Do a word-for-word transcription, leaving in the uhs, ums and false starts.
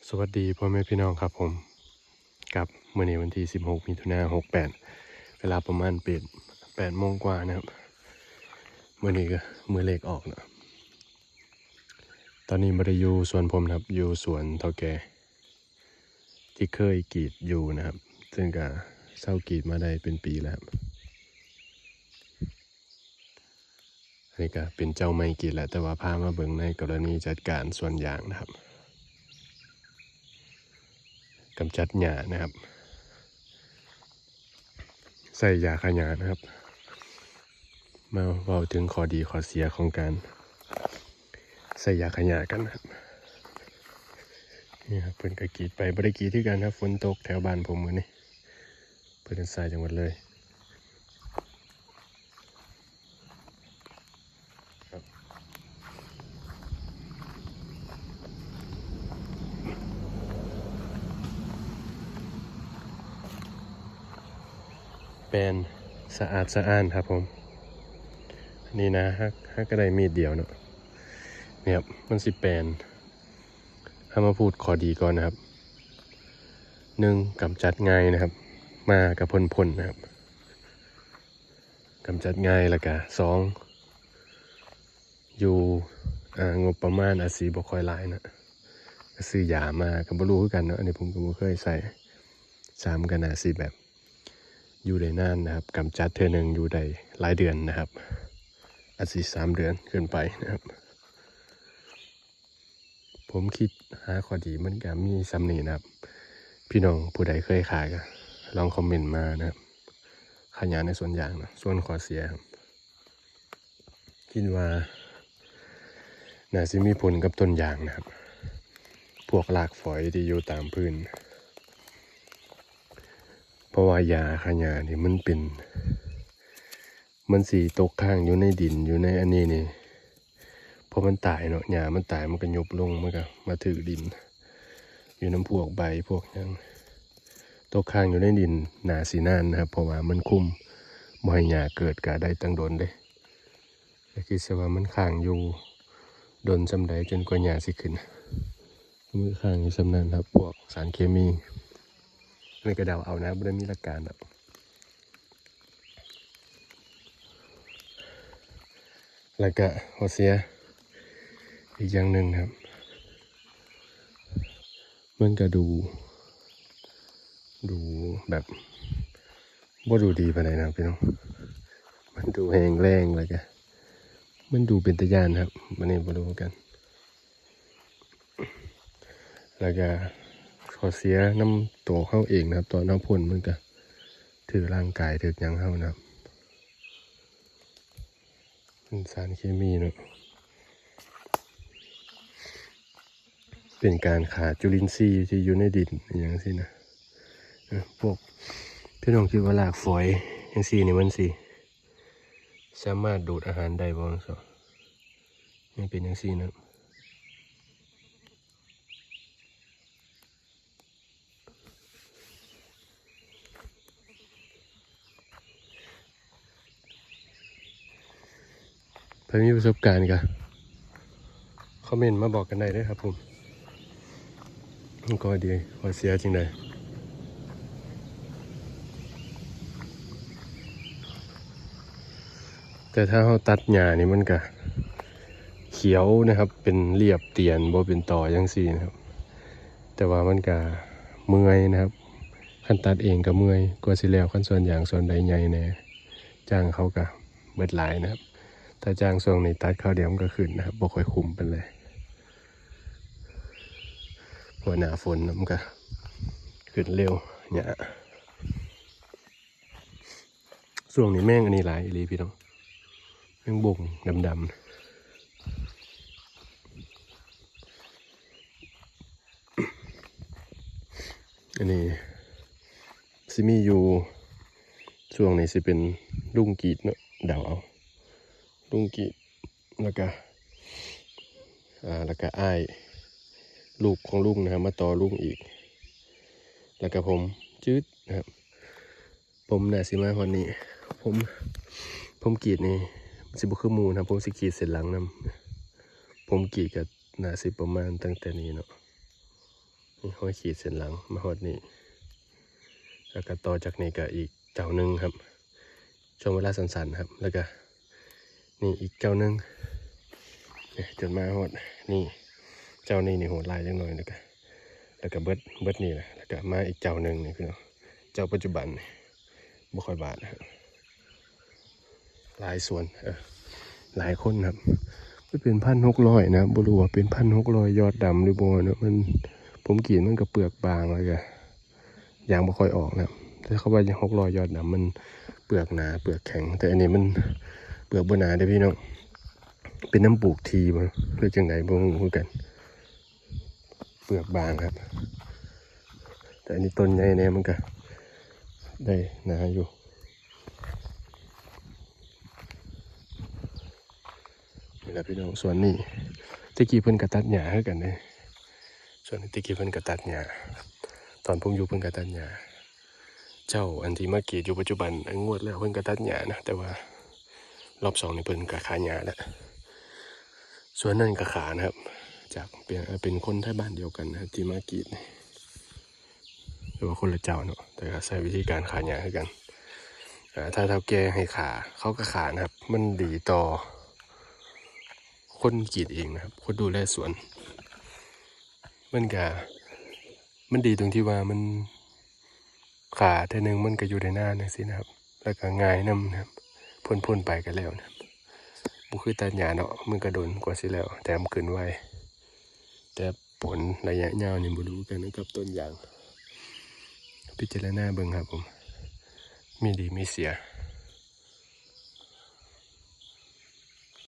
สวัสดีพ่อแม่พี่น้องครับผม ครับ มื้อนี้วันที่สิบหก มิถุนายน หกแปด เวลาประมาณแปด แปดโมงกว่านะครับ มื้อนี้ก็มื้อเลขออกแล้ว ตอนนี้บ่ได้อยู่สวนผมนะครับ อยู่สวนเฒ่าแก่ ที่เคยกรีดอยู่นะครับ ซึ่งก็เซากรีดมาได้เป็นปีแล้วครับ อันนี้ก็เป็นเจ้าใหม่กรีดแล้ว แต่ว่าพามาเบิ่งในกรณีจัดการสวนยางนะครับ กำจัดหญ้านะครับ ใส่ยาฆ่าหญ้านะครับ มาเว้าถึงข้อดีข้อเสียของการใส่ยาฆ่าหญ้ากันนะครับ นี่ครับ เพิ่นก็กรีดไป บ่ได้กรีดคือกันครับ ฝนตกแถวบ้านผมมื้อนี้ เพิ่นใส่จังหวัดเลย ครับ แปลนสะอาดสะอ้านครับผม อันนี้นะ ฮัก ฮักก็ได้มีดเดียวเนาะ เนี่ยครับ มันสิแปลน เฮามาพูดข้อดีก่อนนะครับ หนึ่ง กำจัดง่ายนะครับ มากับพ่นๆนะครับ กำจัดง่าย แล้วก็ สอง อยู่ อ่า งบประมาณอาจสิบ่ค่อยหลายนะ ก็ซื้อยามา ก็บ่รู้คือกันเนาะ อันนี้ผมก็บ่เคยใส่ สาม ก็น่าสิแบบ อยู่ได้นานนะครับ กำจัดเทื่อหนึ่งอยู่ได้หลายเดือนนะครับ อาจสิสามเดือนขึ้นไปนะครับ ผมคิดหาข้อดีมันก็มีส่ำนี้นะครับ พี่น้องผู้ใดเคยฆ่าก็ลองคอมเมนต์มานะครับ ฆ่าหญ้าในสวนยางนะ ส่วนข้อเสียครับ คิดว่าน่าสิมีผลกับต้นยางนะครับ พวกรากฝอยที่อยู่ตามพื้น เพราะว่ายาฆ่าหญ้านี่มันเป็น มันสิตกค้างอยู่ในดิน อยู่ในอันนี้นี่ พอมันตายเนาะ หญ้ามันตาย มันก็ยุบลง มันก็มาถืกดิน อยู่นำพวกใบพวกหยัง ตกค้างอยู่ในดินน่าสินานนะครับ เพราะว่ามันคุมบ่ให้หญ้าเกิดก็ได้ตั้งโดนเด้ ก็คิดซะว่ามันค้างอยู่โดนส่ำใดจนกว่าหญ้าสิขึ้น มันค้างอยู่ส่ำนั้นครับ พวกสารเคมี อันนี้ก็เดาเอานะ บ่ได้มีหลักการดอก แล้วก็ข้อเสียอีกอย่างหนึ่งครับ มันก็ดู ดูแบบบ่ดูดีปานใดนะครับพี่น้อง มันดูแห้งแล้ง แล้วก็มันดูเป็นตาย้านครับ อันนี้บ่รู้คือกัน แล้วก็ข้อเสียนำตัวเฮาเองนะครับ ตอนเฮาพ่นมันก็ถืกร่างกายถืกหยังเฮานะครับ เป็นสารเคมีเนาะ เป็นการฆ่าจุลินทรีย์ที่อยู่ในดินอหย่างซี้นะ เออ พวกพี่น้องคิดว่ารากฝอยจังซี้นี่มันสิสามารถดูดอาหารได้บ่จังซี้ มันเป็นจังซี้นะ ใครมีประสบการณ์ก็คอมเมนต์มาบอกกันได้เด้อครับผม มันก็ดี ข้อเสียจังใด แต่ถ้าเฮาตัดหญ้านี่มันก็เขียวนะครับ เป็นเรียบเตียน บ่เป็นตอจังซี้นะครับ แต่ว่ามันก็เมื่อยนะครับ คันตัดเองก็เมื่อย กว่าสิแล้ว คันสวนยางสวนใดใหญ่แหน่ จ้างเขาก็เบิดหลายนะครับ ถ้าจ้างช่วงนี้ตัดคราวเดียวมันก็ขึ้นนะครับ บ่ค่อยคุ้มปานใด เพราะหน้าฝนมันก็ขึ้นเร็ว หญ้า ช่วงนี้แมงอันนี้หลายอีหลีพี่น้อง แมงบงดำๆ อันนี้สิมีอยู่ ช่วงนี้สิเป็นลุงกรีดเนาะ เดาเอา ลุงกรีด แล้วก็ อ่า แล้วก็อ้าย ลูกของลุงนะครับ มาต่อลุงอีก แล้วก็ผม จืดนะครับ ผมน่าสิมาฮอดนี้ ผม ผมกรีดนี่ มันสิบ่คือหมู่นะครับ ผมสิกรีดเส้นหลังนำ ผมกรีดก็น่าสิประมาณตั้งแต่นี้เนาะ นี่ห้อยขีดเส้นหลังมาฮอดนี่ แล้วก็ต่อจากนี้ก็อีกเจ้าหนึ่งครับ ช่วงเวลาสั้นๆครับ แล้วก็นี่อีกเจ้าหนึ่งเนี่ยจนมาฮอดนี่ เจ้านี้นี่โหดหลายจังหน่อย แล้วก็ แล้วก็เบิดเบิดนี่แหละ แล้วก็มาอีกเจ้าหนึ่งนี่พี่น้อง เจ้าปัจจุบันนี่บ่ค่อยบาดนะครับ หลายสวนเออหลายคนครับ มันเป็นพันหกร้อยนะบ่รู้ว่าเป็นพันหกร้อยยอดดำหรือบ่เนาะมัน ผมกรีดมันก็เปลือกบางแล้วก็ยางบ่ค่อยออกนะครับ แต่เขาว่าหกร้อยยอดดำมันเปลือกหนาเปลือกแข็ง แต่อันนี้มันเปลือกบ่หนาเด้อพี่น้อง เป็นน้ำปลูกทีบ่หรือจังไดบ่รู้คือกัน เปลือกบางครับ แต่อันนี้ต้นใหญ่แน่มันก็ได้หนาอยู่ นี่แหละพี่น้อง สวนนี่ ตะกี้เพิ่นก็ตัดหญ้าคือกันเด้ สวนนี้ตะกี้เพิ่นก็ตัดหญ้า ตอนผมอยู่เพิ่นก็ตัดหญ้า เจ้าอันที่มากรีดอยู่ปัจจุบัน อันงวดแล้วเพิ่นก็ตัดหญ้านะ แต่ว่ารอบสองนี่เพิ่นก็ขาหญ้าแล้ว สวนนั่นก็ขานะครับ จากเป็น เป็นคนไทบ้านเดียวกันนะครับ ที่มากรีดนี่ แต่ว่าคนละเจ้าเนาะ แต่ก็ใช้วิธีการขาหญ้าคือกัน อ่า ถ้าเฒ่าแก่ให้ขา เขาก็ขานะครับ มันดีต่อ คนกรีดเองนะครับ คนดูแลสวน มันก็ มันดีตรงที่ว่ามัน ขาเทื่อหนึ่งมันก็อยู่ได้นานจังซี้นะครับ แล้วก็ง่ายนำนะครับ พ่นๆไปก็แล้วนะครับ บ่คือตัดหญ้าเนาะ มันก็โดนกว่าสิแล้ว แถมขึ้นไว แต่ผลระยะยาวนี่บ่รู้กันกับต้นยาง พิจารณาเบิ่งครับผม มีดีมีเสีย